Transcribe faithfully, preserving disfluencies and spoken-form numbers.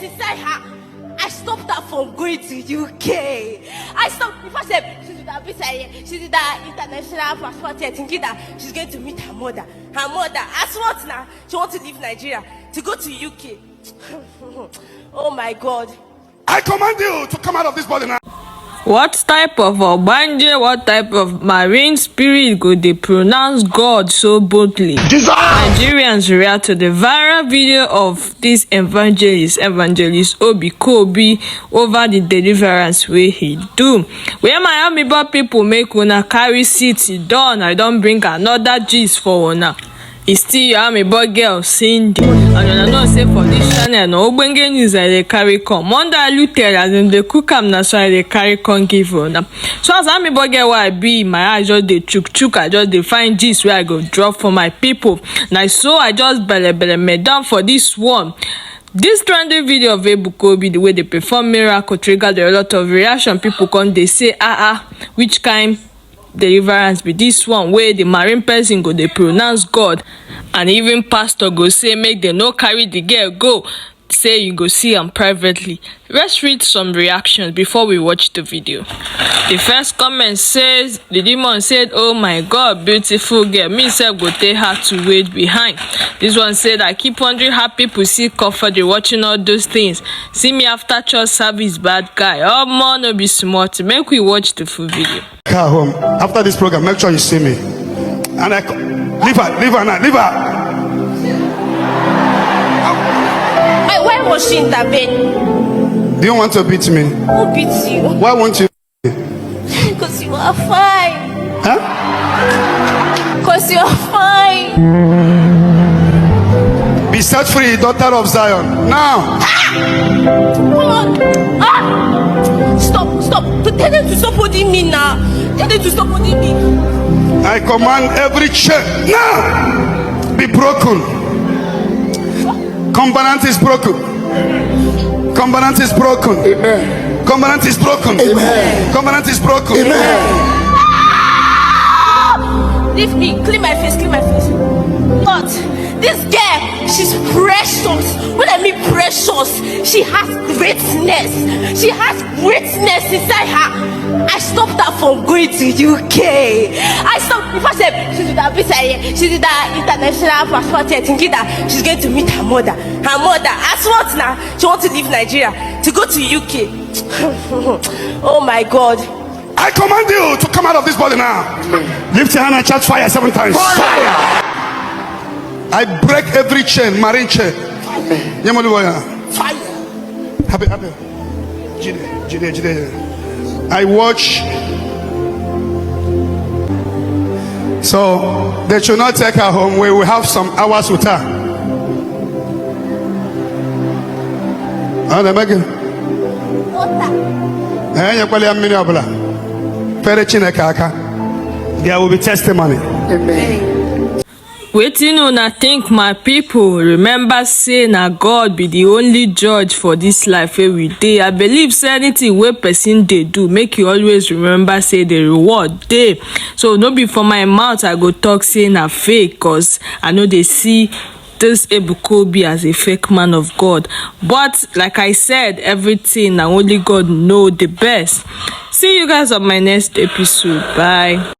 Inside her, I stopped her from going to U K. I stopped before she, she did that visa here. She did that international passport here, thinking that she's going to meet her mother. Her mother, as what now? She wants to leave Nigeria to go to U K. Oh my God. I command you to come out of this body now. What type of Obanje, what type of marine spirit go dey pronounce God so boldly? Jesus! Nigerians react to the viral video of this evangelist, Evangelist Obi Kobi, over the deliverance wey he do. Where my Amibo people make una carry seat down, I don bring another gist for una. It's still your Amibo girl, Cindy. And una know say for this channel, na ogbonge news I dey carry come. Undiluted, as dem dey cook am, na so I dey carry come give una. So as Amibo girl wey I be, my eye just dey chook chook, I just dey find gist wey I go drop for my people. Na so I just belle belle me down for this one. This trending video of Ebuka Obi, the way they perform miracle, triggered a lot of reaction. People come dey say, "Ah ah, which kind deliverance be this one wey the marine person go dey pronounce God?" And even pastor go say make dem no carry the girl go, say you go see am privately. Let's read some reactions before we watch the video. The first comment says, the demon said, "Oh my God, beautiful girl. Me sef go take her to wait behind." This one said, "I keep wondering how people see comfort dey watching all those things. See me after church service, bad guy." Omo, no be small thing. Make we watch the full video. Car home. After this program, make sure you see me. And I co- leave her, leave her now, leave her. Why, why must she intervene? Do you want to beat me? Who beats you? Why won't you? Because you are fine. Huh? Because you are fine. Be set free, daughter of Zion. Now. Come on. Ah! Stop, stop. Tell them to stop holding me now. Tell them to stop holding me. I command every chain now be broken. Covenant is broken. Covenant is broken. Amen. Covenant is broken. Amen. Covenant is broken. Amen. Leave me. Clean my face. Clean my face. Not this girl. She's precious. When I mean precious, she has greatness. She has greatness inside her. I stopped her from going to U K. I stopped before she, she did that visa here. She did that international passport here, thinking that she's going to meet her mother. Her mother, as what now? She wants to leave Nigeria to go to U K. Oh my God. I command you to come out of this body now. Lift your hand and shout fire seven times. Fire! I break every chain, marine chain. Amen. Yemoluwaya. Fire. Happy, happy. Jide, Jide, Jide. I watch. So they should not take her home. We will have some hours with her. Ọ na-eme gị? Enyekwala ya mmiri ọbụla. Fere Chineke aka. There will be testimony. Amen. Wetin una think, my people? Remember say na God be the only judge for this life wey we dey. I believe say anything wey person dey do, make you always remember say the reward dey. So no be for my mouth I go talk say na fake, 'cause I no dey see this Ebuka Obi as a fake man of God. But like I said, everything na only God know the best. See you guys on my next episode. Bye.